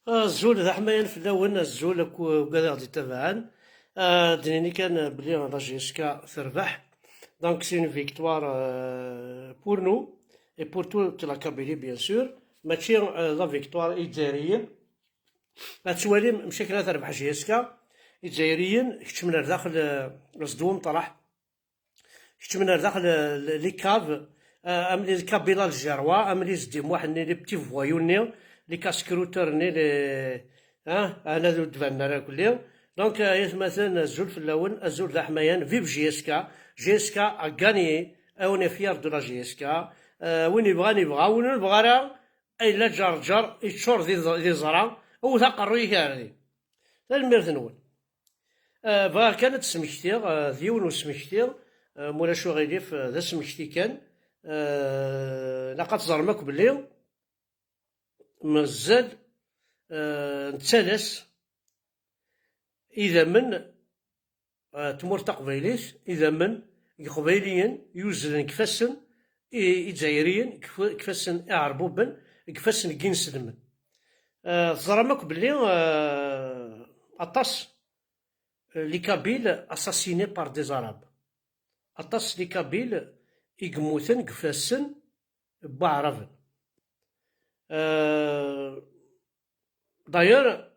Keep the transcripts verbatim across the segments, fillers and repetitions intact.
Azul d aḥmayan fell-awen, azul akk wigad i ɣ-d-ittabaɛen. Ah, ad d-nini kan belli la J S K terbeḥ. Donc, c'est une victoire, euh, pour nous et pour toute la Kabylie, bien sûr. Mačči, euh, la victoire i Izzayriyen. Ad twalim mec akken ad terbeḥ J S K. Izzayriyen keččmen ar daxel, euh, Zedwa Umeṭreḥ. Keččmen ar daxel, euh, les caves, euh, am les Kabyles algérois, am les Zeddi Muḥ-nni, les petits voyous-nni, les casse-croûteurs-nni, les, hein, ana ur d-banen ara kulli. Donc, euh, ay atmaten, azul fell-awen, azul d aḥmayan, vive J S K, J S K a gagné, on est fiers de la J S K, euh, win yebɣan yebɣa, win ur nebɣi ara, ay la Ǧerǧer, yeččur d iẓ-, d iẓra, wwet aqerruy-ik ar din. Tanemmirt-nwen. Ah, bɣiɣ kan ad d-smektiɣ, ah, d yiwen usmekti, ah, ma ulac uɣilif, ah, d asmekti kan. Ah, ilaq ad teẓrem akk belli mazal, ah, nettalas idammen, ah, tmurt taqbaylit, idammen n Iqbayliyen yuzlen deg ifassen i Izzayriyen, deg ifassen Iɛerbuben, deg ifassen n yinselmen. Ah, teẓram akk belli, ah, aṭas, les Kabyles assassinés par des Arabes. Aṭas les Kabyles i yemmuten deg ifassen n Waɛraben. Euh, d'ailleurs,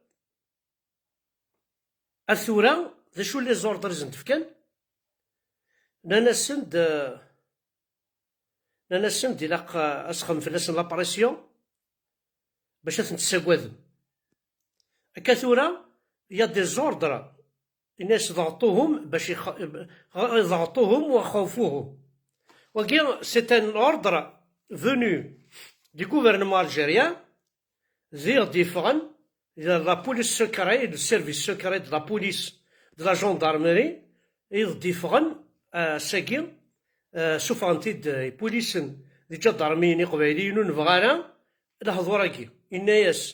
ar tura, d acu les ordres i sen-d-fkan? Nnan-asen-d, euh, nnan-asen-d ilaq, euh, ad sexdmen fell-asen la pression bac ad ten-tessagaden. Akka tura, il y a des ordres, yenna-as ḍeɣṭuhum bac ix-, ḍeɣṭuhum wa xawfuhum. Wagi, c'est un ordre venu du gouvernement algérien, d i ɣ-d-yeffɣen, d la police secret, le service secret de la police, de la gendarmerie, i ɣ-d-yeffɣen, euh, ass-agi, euh, suffɣen-t-id, euh, ipulisen d iǧadarmiyen iqbayliyen ur nebɣi ara lehdur-agi. Yenna-yas,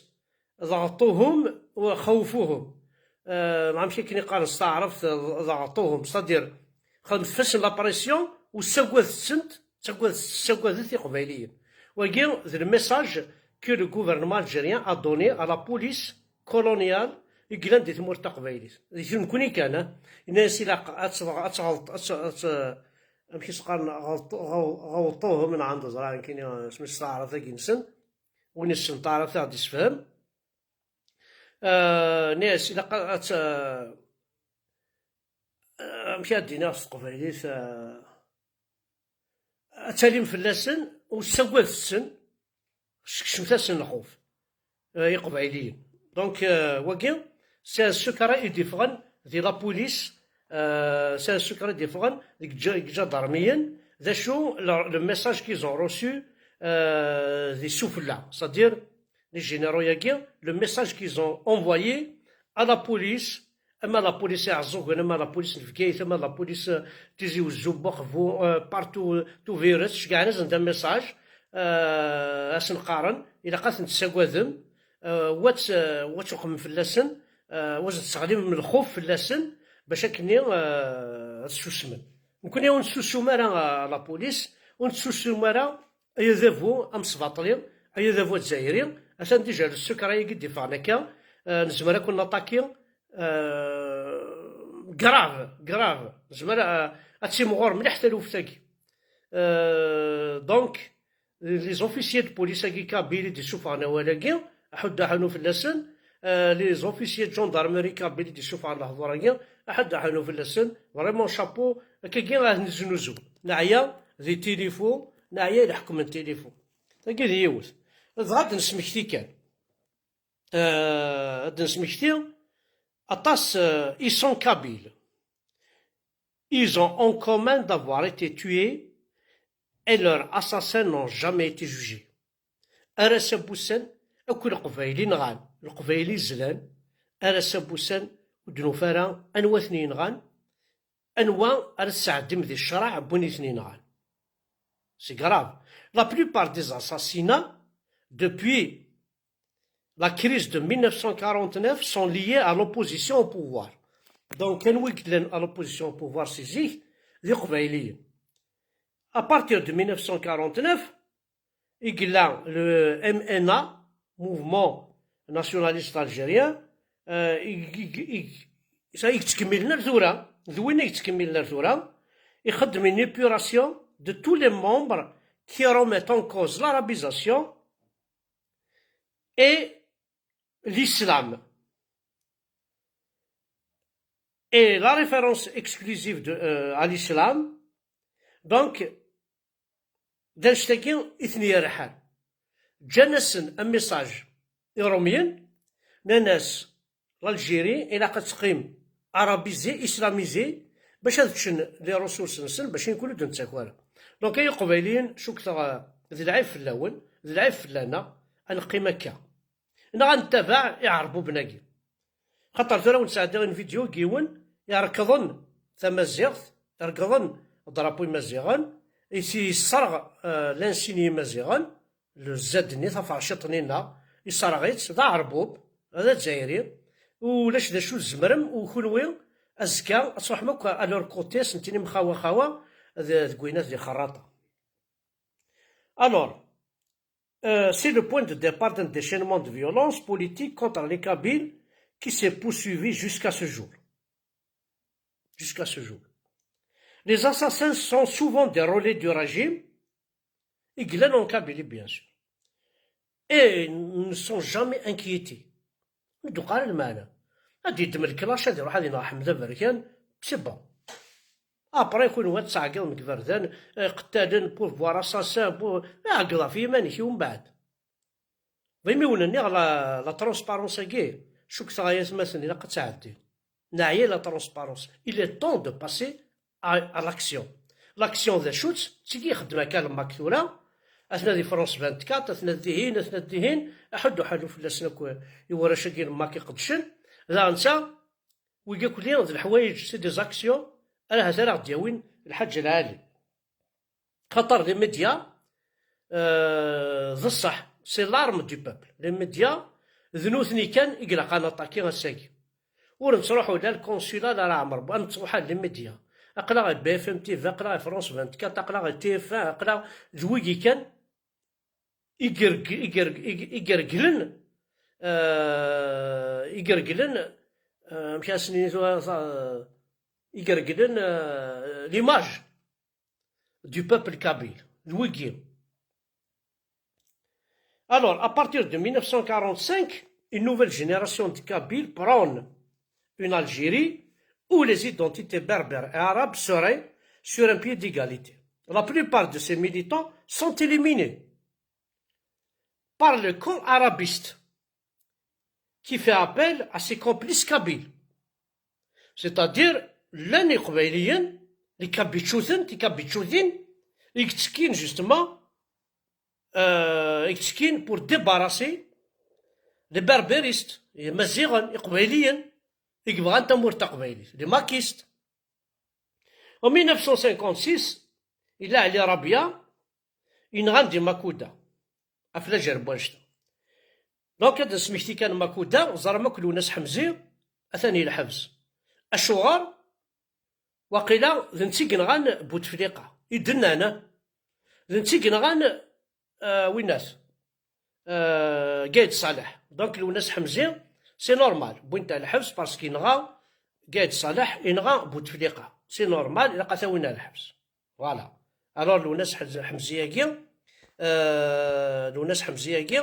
ḍeɣṭuhum wa xawfuhum. Euh, amek akken i qqaren s taɛrabt, ḍeɣṭuhum, c'est-à-dire, xedmet fell-asen la pression, u ssagadet-tent, ssagadet, ssagadet iqbayliyen. Wagi, d le message que le gouvernement algérien a donné à la police coloniale i yellan di tmurt taqbaylit. D nekkni kan, ah. Yenna-yas ilaq ad tɣ-, ad tɣelṭ-, ad tt-, ad tt-, amek i s-qqaren, ɣelṭ-, ɣew-, ɣewṭuhum, neɣ anda ẓriɣ nekkini, asmi s taɛrabt-agi-nsen, win issen taɛrabt ad ɣ-d-isefhem. Ah, yenna-yas ilaq ad tt-, ah, amek ad d-iniɣ s teqbaylit, ah, ad talim fell-asen, u ssagadet-ten, skecmet-asen lxuf, euh, iqbayliyen. Donc, euh, wagi, c'est un secret i d-iffɣen di la police, euh, c'est un secret i d-iffɣen deg ǧa-, deg ǧadarmiyen, d acu le, le message qu'ils ont reçu, euh, di sufella, c'est-à-dire, les généraux-agi, le message qu'ils ont envoyé à la police, ama la police Iɛeẓẓugen, ama la police n Bgayet, ama la police, euh, Tizi Wezzu, Buqbu, euh, partout, euh, Tubiret, ceggɛen-asen-d un message, euh, ad sen-qqaren, ilaq ad ten-tessagadem, euh, wa tt-, euh, wa txemmem fell-asen, euh, wa ad tesseɣlim lxuf fell-asen, bac akkenni, euh, ad susmen. Nekkni ur nessusum ara, euh, la police, Ur netsusum ara, ay adabu amesbaṭli, ay adabu azzayri, atan déjà le secret-agi d-iffɣen akka, eh, nezmer ad ken-naṭaki, eh, grave, grave, nezmer, eh, ad timɣur mliḥ taluft-agi. Eh, donc, les officiers de police-agi kabyle i d-isuffɣen awal-agi, aḥuddu aḥunu fell-asen, eh, les officiers de gendarmerie kabyle i d-isuffɣen lehdur-agi, aḥuddu aḥunu fell-asen, vraiment chapeau, akkagi ad neznuzu. Neɛya di tilifu, neɛya i leḥkem n tilifu. Tagi d yiwet. Dɣa ad d-nesmekti kan. Eh, ad d-nesmekti aṭas, eh, ils sont kabyles. Ils ont en commun d'avoir été tués et leurs assassins n'ont jamais été jugés. Ar ass-a n wussan, akk Leqbayel i nɣan, Leqbayel i zlan, ar ass-a n wussan ur d-nufi ara anwa ten-yenɣan, anwa ara tesɛeddim di ccṛeɛ n win i ten-yenɣan. C'est grave. La plupart des assassinats, depuis la crise de mille neuf cent quarante-neuf, sont liés à l'opposition au pouvoir. Donc, anwi i yellan à l'opposition au pouvoir si zik, d Iqbayliyen. À partir de mille neuf cent quarante-neuf, i yella le M N A, Mouvement Nationaliste Algérien, euh, i, i, i, ça, i yettkemmilen ar tura, d win i yettkemmilen ar tura, ixeddem une épuration de tous les membres qui remettent en cause l'arabisation et l'islam et la référence exclusive de, euh, à l'islam. Donc, d annect-agi i ten-yerḥan. Ǧǧan-asen un message i Rumyen, nnan-as l'Algérie ilaq ad teqqim arabisée, islamisée, bac ad ččen les ressources-nsen, bac nekni ur d-nettak ara. Donc ay Iqbayliyen, cukkteɣ, eh, d lɛib fell-awen, d lɛib fell-aneɣ, ad neqqim akka. Neɣ ad nettabaɛ iɛerbuben-agi. Xaṭer tura wen-sɛeddiɣ une vidéo n yiwen irekḍen tamaziɣt, irekḍen drapeau imaziɣen, i s-, yesserɣ, euh, l'insigne imaziɣen, le Z-nni, taferciṭ-nni-nneɣ, yesserɣ-itt, d aɛerbub, d azzayri, ulac d acu tzemrem, u kunwi azekka ad truḥem akk à leur côté, ad sen-tinim xawa xawa, d, deg wayen ad d ixerraṭa. Alors, Euh, c'est le point de départ d'un déchaînement de violence politique contre les Kabyles qui s'est poursuivi jusqu'à ce jour. Jusqu'à ce jour. Les assassins sont souvent des relais du régime, i yellan en Kabylie, bien sûr. Et ne sont jamais inquiétés. Ur d-tuɣal ara lmeɛna. Ad yeddem lklac, ad iruḥ ad ineɣ Ḥmed Aberkan, c'est bon. Après, kunwi ad tɛeggiḍem deg iberdan, eh, qettalen, pouvoir assassin, pou-, ɛeggeḍ ɣef yiman-ik i umbeɛd. D imiwen nniɣ la, la transparence-agi, cukkteɣ ay atmaten ilaq ad tɛeddi. Neɛya la transparence. Il est temps de passer à, à l'action. L'action d acu-tt? D tigi ixeddem akka Lemmak tura, atna di France vingt-quatre, atna dihin, atna dihin, aḥuddu aḥalu fell-asen akk i warrac-agi Lemmak iqeddcen. Daɣen ta, wigi akk-nni d leḥwayeǧ, c'est des actions, ara ahat ara ɣ-d-yawin Lḥaǧ Lɛali. Xaṭer les médias, euh, d ṣṣeḥ, c'est l'arme du peuple. Les médias, d nutni kan i ilaq ad naṭaki ass-agi. Ur nettruḥu la le consulat, la la Ɛmer, ad nettruḥ ar les médias. Aql-aɣ i B F M T V, aql-aɣ i France vingt-quatre, aql-aɣ i T F un, aql-aɣ d wigi kan i yerg-, i yerg-, i yerglen, euh, i yerglen, euh, amek ara s-nini tura, ta-, i yerglen, euh, l'image du peuple kabyle, d wigi. Alors, à partir de mille neuf cent quarante-cinq, une nouvelle génération de Kabyles prône une Algérie où les identités berbères et arabes seraient sur un pied d'égalité. La plupart de ces militants sont éliminés par le camp arabiste qui fait appel à ses complices kabyles. C'est-à-dire, llan Iqbayliyen, les Kabitchouten, les Kabitchoutin, i yettekkin, justement, euh, i yettekkin pour débarrasser les berbéristes, les Maziɣen, Iqbayliyen, i yebɣan tamurt taqbaylit, les makistes. En mille neuf cent cinquante-six, yella Ɛli Rabia, yenɣan di Makuda, ɣef lajer n wannect-a. Donc, ad d-nesmekti kan Makuda, ẓerm akk Lwennas Ḥemzi, atan i lḥebs. Acuɣer? Waqila d netta i yenɣan Butefliqa, i d-nnan, ah. D netta i yenɣan, euh, winna-t, euh, Gayd Salah. Donc Lwennas Ḥemzi, c'est normal, wwin-t ɣer lḥebs parce que yenɣa Gayd Salah, yenɣa Bouteflika, c'est normal, ilaq ad t-awin ɣer lḥebs. Voilà. Alors Lwennas Ḥemzi-agi, euh, Lwennas Ḥemzi-agi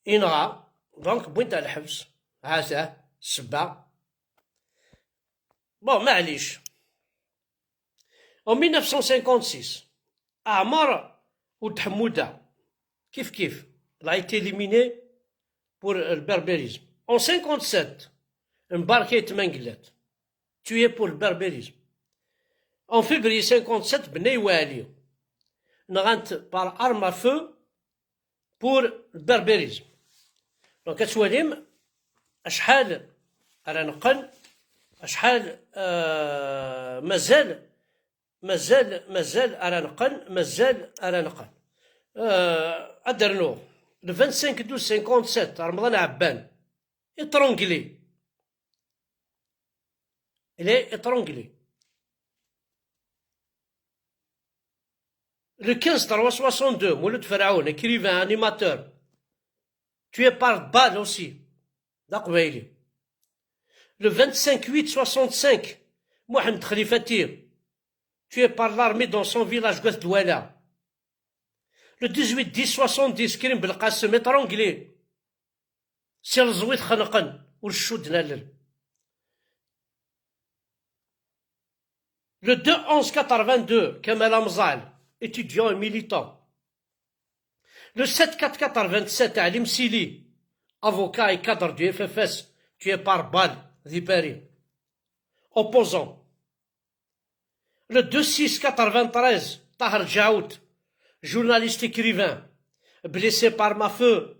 yenɣa, donc wwin-t ɣer lḥebs. Ha-t-a ssebba. Bon, maɛlic. En mille neuf cent cinquante-six, Ɛmer Ould Ḥemmuda, kif kif, il a été éliminé pour le berbérisme. En cinquante-sept, Mbarké Ayt Mengellat, tué pour le berbérisme. En février cinquante-sept, Benayoun Waɛli, nɣan-t par arme à feu pour le berbérisme. Donc ad twalim acḥal ara neqqen, acḥal, euh, mazal, mazal, mazal ara neqqen, mazal ara neqqen. Euh, ad d-rnuɣ, le vingt-cinq douze cinquante-sept, Remḍan Ɛebban, étranglé. Il est étranglé. Le quinze trois soixante-deux, Mouloud Feraoun, écrivain, animateur, tué par balle aussi, d aqbayli. Le vingt-cinq huit soixante-cinq, Mohamed Khalifati, tué par l'armée dans son village, Gouet Douala. Le dix-huit dix soixante-dix, Krim Belkacem, étranglé. Si leẓwi t-xenqen, ur cudden allen. Le deux onze quatre-vingt-deux, Kamel Amzal, étudiant et militant. Le sept quatre quatre-vingt-sept, Ali Msili, avocat et cadre du F F S, tué par balle, di Paris. Opposant. Le deux six quatre-vingt-treize, Tahar Djaout, journaliste écrivain, blessé par arme à feu.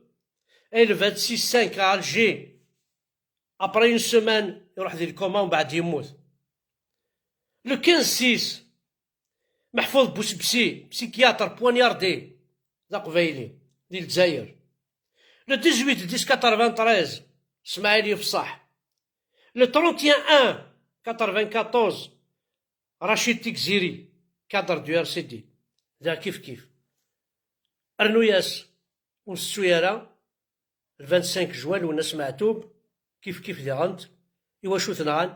Et le vingt-six cinq à Alger, après une semaine, iruḥ di lkoma umbeɛd yemmut. Le quinze six, Mahfouz Boussebsi, psychiatre, poignardé, d aqbayli, di Lezzayer. Le dix-huit dix quatre-vingt-treize, Smaïl Yefsah. Le trente et un un quatre-vingt-quatorze, Rachid Tigziri, cadre du R C D. Da kif kif. Rnu-yas, ur nsettu ara, le vingt-cinq juin, Lwennas Meɛtub, kif kif diɣent, iwacu t-nɣan?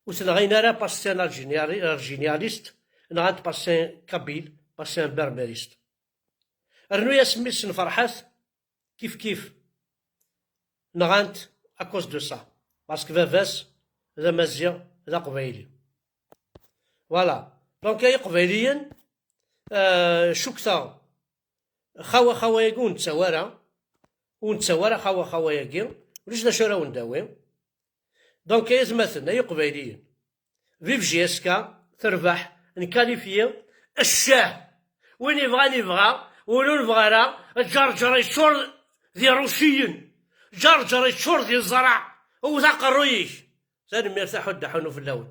Ur t-nɣin ara parce que c'est un Algéri-, Algérianiste, nɣan-t parce que c'est un Kabyle, parce que c'est un Berbériste. Rnu-yas mmi-s n Ferḥat, kif kif. Nɣan-t à cause de ça. Parce que baba-s d Amaziɣ, d Aqbayli. Voilà. Donc, ay Iqbayliyen, euh, cukkteɣ, xawa xawa-yagi ur nettawi ara, ur nettawi ara xawa xawa-yagi, ulac d acu ara wen-d-awi. Donc, ay atmaten, ay Iqbayliyen, vive J S K, terbeḥ, nkalifyi, ccah! Win yebɣan yebɣa, win ur nebɣi ara, Ǧerǧer yeččur d Irusiyen, Ǧerǧer yeččur d iẓra, wwet aqerruy-ik! Tanemmirt, aḥuddu aḥunnu fell-awen.